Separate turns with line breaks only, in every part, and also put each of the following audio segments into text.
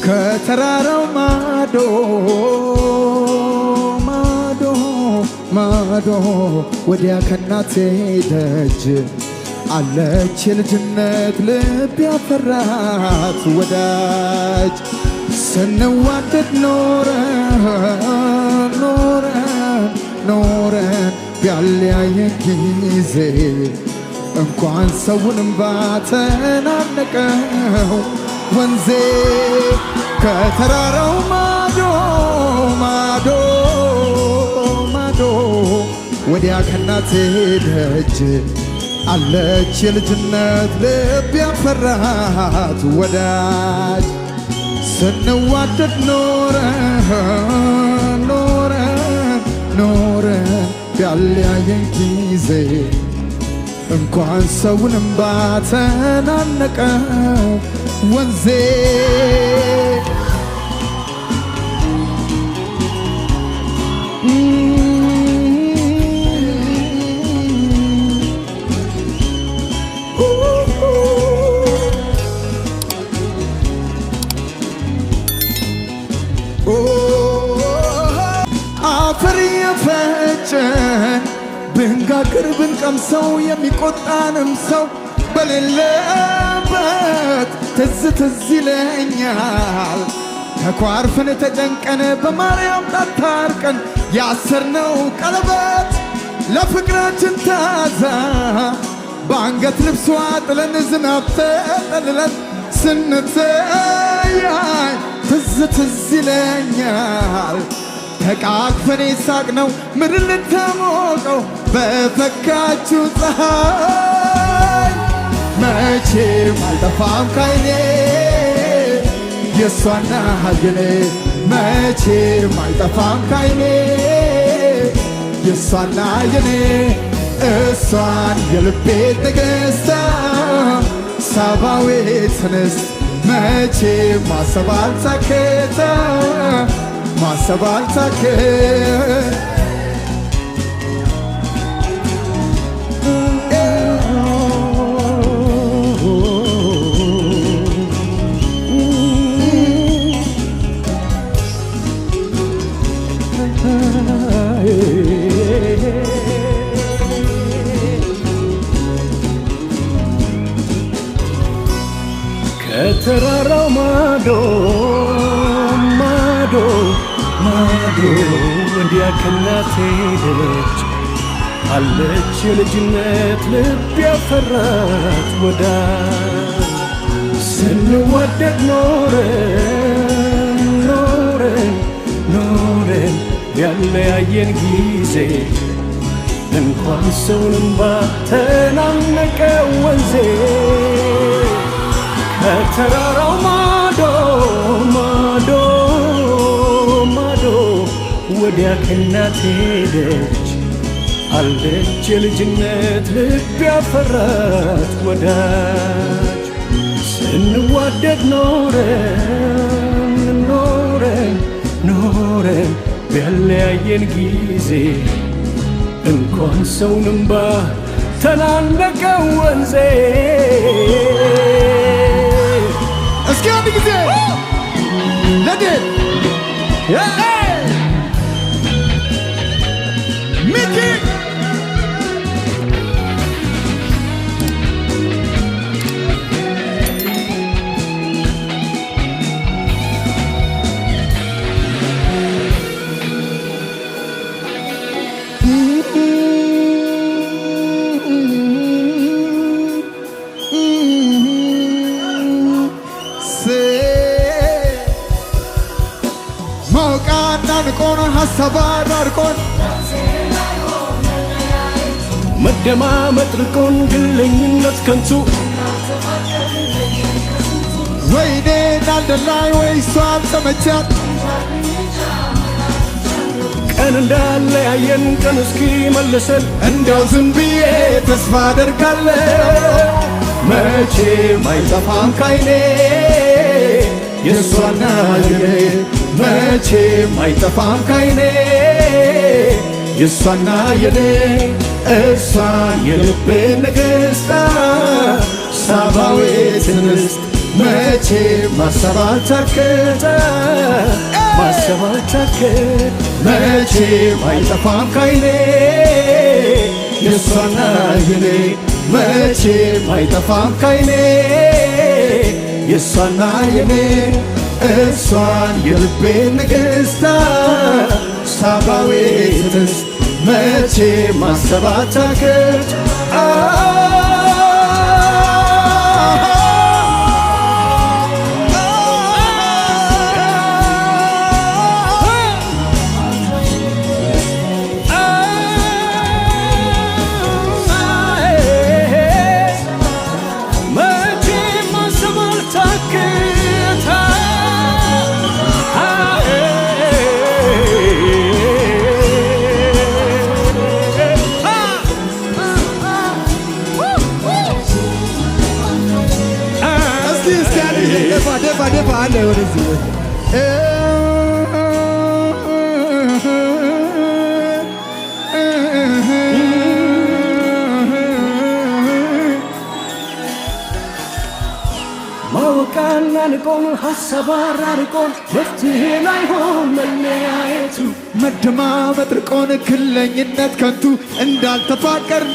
ከተራራው ማዶ ማዶ ማዶ ወዲያ ከናቴ ደጅ አለች የልጅነት ልብ ያፈራት ወዳጅ። ስንዋደድ ኖረን ኖረን ኖረን ቢያለያየን ጊዜ እንኳን ሰውንም ባተናነቀው ወንዜ። ከተራራው ማዶ ማዶ ማዶ ወዲያ ከናቴ ደጅ አለች የልጅነት ልብ ያፈራት ወዳጅ። ስንዋደድ ኖረን ኖረን ኖረን ቢያለያየን ጊዜ እንኳን ሰውንም ባተናነቀው ወንዜ። አፈር የፈጨን ብንጋግር ብንቀምሰው የሚቆጣንም ሰው በሌለበት ትዝ ትዝ ይለኛል። ተኳርፈን ተጨንቀን በማርያም ታታርቀን ያሰርነው ቀለበት ለፍቅራችን ታዛ በአንገት ልብሷ ጥለን ዝናብ ተጠልለን ስንተያይ ትዝ ትዝ ይለኛል። ተቃቅፈን የሳቅነው ምድር ልታሞቀው በፈካችው ፀሐይ። መቼም አልጠፋም ካይኔ የእሷና የኔ፣ መቼም አልጠፋም ካይኔ የእሷና የኔ። እሷን የልቤ ንግሥት ሳባዊት ንስት መቼም ማሰብ አልታከተ፣ ማሰብ አልታከተ።
ከተራራው ማዶ ማዶ ማዶ ወዲያ ከናቴ ደጅ አለች የልጅነት ልብ ያፈራት ወዳጅ። ስንዋደድ ኖረን ኖረን ኖረን ያለያየን ጊዜ እንኳን ሰውንም ባተናነቀ ወንዜ። ከተራራው ማዶ ማዶ ማዶ ወዲያ ከናቴ ደጅ አለች የልጅነት ልብ ያፈራት ወዳጅ። ስንዋደድ ኖረን ኖረን ኖረን ቢያለያየን ጊዜ እንኳን ሰውንም ባተናነቀ ወንዜ።
እስኪ አንድ ጊዜ ለዴ ሚኪ። ሞቃና ንቆን ሀሳብ አራርቆን
መደማመጥ ርቆን ግለኝነት ከንቱ።
ወይኔ ናልደላይ ወይ እሷ አልተመቻት።
ቀን እንዳለያየን ቀን እስኪ መልሰን
እንደው ዝም ብዬ ተስፋ አደርጋለሁ።
መቼም አይጠፋም ካይኔ የእሷና የኔ መቼም አይጠፋም ካይኔ የእሷና የኔ። እሷ የልቤ ንግሥት፣ ሳባዊት እንስት፣ መቼም ማሰብ አልታክት፣ ማሰብ አልታክት። መቼም አይጠፋም ካይኔ የእሷና የኔ፣ መቼም አይጠፋም ካይኔ የእሷና የኔ። እሷን የልቤ ንግሥት፣ ሳባዊት እንስት፣ መቼም ማሰብ አልታክት። መቼም ማሰብ አልታክት።
እስኪ እስኪ አንድ ጊዜ ደፋ ደፋ ደፋ አለ ወደዚህ።
ማወቃና ንቆን ሀሳብ አራርቆን መፍትሄ ላይሆን መለያየቱ።
መደማመጥ ርቆን ግለኝነት ከንቱ እንዳልተፋቀርን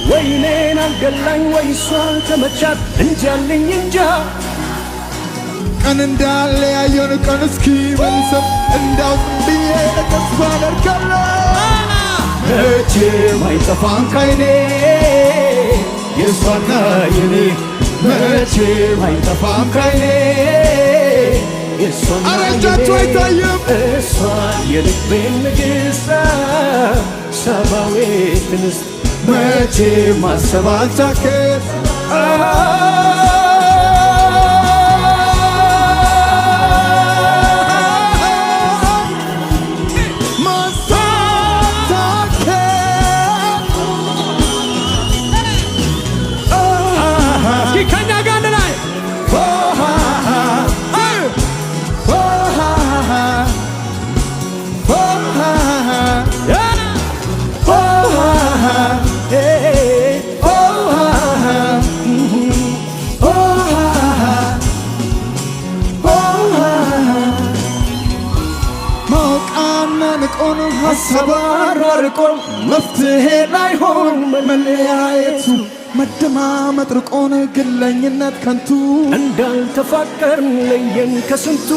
ወይኔን አልገላኝ ወይ እሷ አልተመቻት እንጃልኝ እንጃ።
ቀን እንዳለያየን ቀን እስኪ መልሰን እንዳው ዝም ብዬ ተስፋ አደርጋለሁ።
መቼም አይጠፋም ካይኔ የእሷና የኔ፣ መቼም አይጠፋም ካይኔ የእሷና
ኧረ እጃችሁ
የኔ።
አይታይም።
እሷ የልቤን ንግሥት፣ ሳባዊት እንስት፣ መቼም ማሰብ አልታክት።
ማሳታከ
እስኪ ከኛ ጋር አንድ ላይ።
ማወቃና ንቆን ሀሳብ
አራርቆን መፍትሄ ላይሆን መለያየቱ።
መደማመጥ ርቆን ግለኝነት ከንቱ
እንዳልተፋቀርን ለየን ከስንቱ።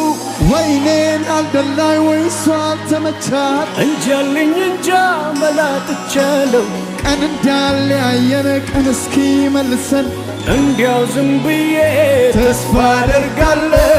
ወይኔን አልደላይ ወይ እሷ አልተመቻት
እንጃልኝ እንጃ መላጥቻለሁ።
ቀን እንዳለያየን ቀን እስኪ መልሰን
እንዲያው ዝም ብዬ ተስፋ አደርጋለሁ።